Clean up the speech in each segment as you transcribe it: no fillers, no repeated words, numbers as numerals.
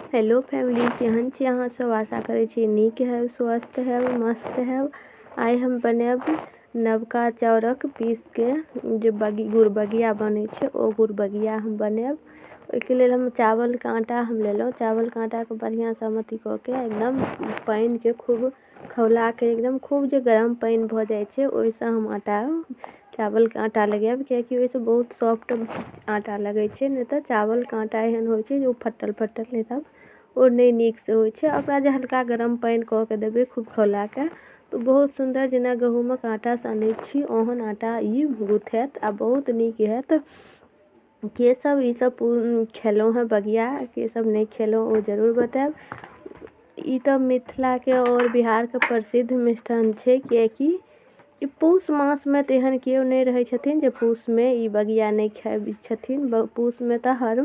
Hello family, केहन छी अहाँ सब? आशा करै छी नीक हैब, स्वस्थ हैब, मस्त हैब। आइ हम बनायब नवका चाउरक पीसके जे बगी गुड़बगिया बनै छै, ओ गुड़बगिया हम बनायब। ओहिके लेल हम चावलके आटा हम लेलहुँ। चावलके आटाके बढ़िआँसँ हम अथी कऽ के एकदम पानिके खूब खौलाके एकदम खूब जे गरम पानि भऽ जाइ छै, ओहिसँ हम आटा चावलके आटा लगायब, किएकि ओहिसँ बहुत सॉफ्ट आटा लगै छै। नहि तऽ चावलके आटा एहन होइ छै जे ओ फटल फटल नहि तऽ ओ नहि नीकसँ होइ छै। ओकरा जे हल्का गरम पानि कऽ के देबै खूब खौलाके, तऽ बहुत सुन्दर जेना गहूँमक आटा सनै छी ओहन आटा ई गुथायत आ बहुत नीक हैत। के सब ई सब खेलहुँ हेँ बगिया, के सब नहि खेलहुँ, ओ जरूर बतायब। ई तऽ मिथिलाके आओर बिहारके प्रसिद्ध मिष्ठान्न छै, किएकि ई पूस मासमे तऽ एहन केओ नहि रहै छथिन जे पूसमे ई बगिया नहि खाइ छथिन। पूसमे तऽ हर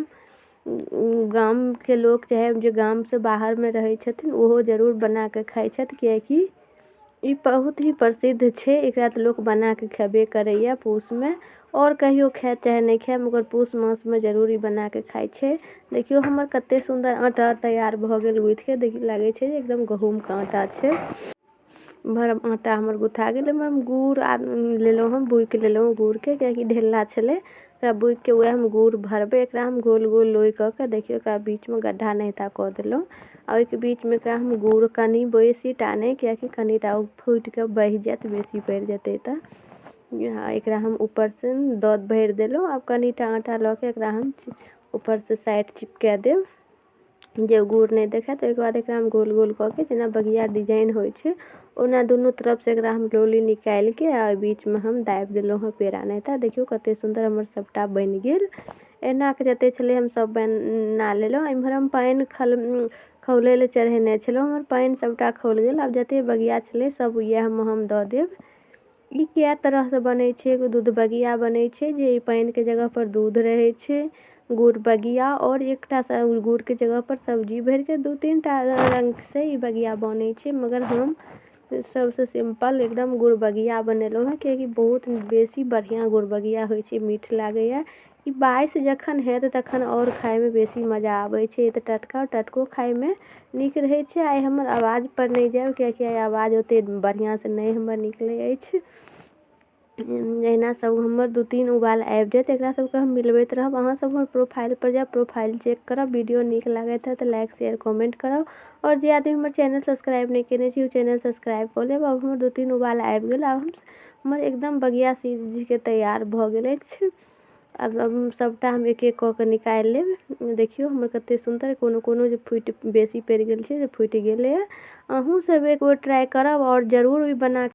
गामके लोक, चाहे जे गामसँ बाहरमे रहै छथिन, ओहो जरूर बनाकऽ खाइ छथि, किएकि ई बहुत ही प्रसिद्ध छै। एकरा तऽ लोक बनाकऽ खेबे करैए पूसमे, आओर कहियो खाए चाहे नहि खाए, मगर पूस मासमे जरूर ई बनाकऽ खाइ छै। देखियौ, हमर कते सुन्दर आटा तैयार भऽ गेल गुथिके। देखि लागै छै जे एकदम गहूँमके आटा छै। एम्हर आटा हमर गुथा गेल। एम्हर हम गुड़ लेलहुँ, हम बुकि लेलहुँ गुड़के, किएकि ढेला छलै। एकरा बुकिके वएहमे गुड़ भरबै। एकरा हम गोल गोल लोइ कऽ के देखियौ, एकरा बीचमे गड्ढा नहिता कऽ देलहुँ आ ओहिके बीचमे एकरा हम गुड़ कनि, बेसी टा नहि, किएकि कनिटा ओ फूटिके बहि जायत बेसी पड़ि जेतै तऽ। एकरा हम ऊपरसँ दऽ भरि देलहुँ। आब कनिटा आटा लऽ कऽ एकरा हम ऊपरसँ साइड चिपका देब जे गुड़ नहि देखायत। ओहिके बाद एकरा हम गोल गोल कऽ के जेना बगिया डिजाइन होइ छै, ओना दुनू तरफसँ एकरा हम लोली निकालिके आ ओहि बीचमे हम दाबि देलहुँ हँ पेड़ा नहि तऽ। देखियौ, कते सुन्दर हमर सभटा बनि गेल। एना कऽ जते छलै, हम सब बना लेलहुँ। एम्हर हम पानि खल खौलै लए चढ़ेने छलहुँ। हमर पानि सभटा खौल गेल। आब जते बगिया छलै, सब इएहमे हम दऽ देब। ई कए तरहसँ बनै छै। एगो दूध बगिया बनै छै, जे पानिके जगहपर दूध रहै छै, गुड़ बगिया, आओर एकटा गुड़के जगहपर सब्जी भरिके। दू तीन टा रङ्गसँ ई बगिया बनै छै, मगर हम सबसँ सिम्पल एकदम गुड़ बगिया बनेलहुँ हँ, किएकि बहुत बेसी बढ़िआँ गुड़ बगिया होइ छै, मीठ लागैए। ई बासि जखन हैत तखन आओर खाइमे बेसी मजा आबै छै। तऽ टटका टटको खाइमे नीक रहै छै। आइ हमर आवाजपर नहि जायब, किएकि आइ आवाज ओतेक बढ़िआँसँ नहि हमर निकलै अछि। एहिना सब हमर दू तीन उबाल आबि जायत, एकरा सबके हम मिलबैत रहब। अहाँ सब हमर प्रोफाइलपर जायब, प्रोफाइल चेक करब। वीडियो नीक लागैत है तऽ लाइक, शेयर, कमेंट करब आओर जे आदमी हमर चैनल सब्सक्राइब नहि केने छी, ओ चैनल सब्सक्राइब कऽ लेब। आब हमर दू तीन उबाल आबि गेल। आब हम हमर एकदम बगिया सीझके तैयार भऽ गेल अछि। आब सभटा हम एक एक कऽ के निकालि लेब। देखियौ, हमर कते सुन्दर, कोनो कोनो जे फूटि बेसी पड़ि गेल छै, से फूटि गेलैए। अहूँ सब एक बेर ट्राइ करब आओर जरूर ई बना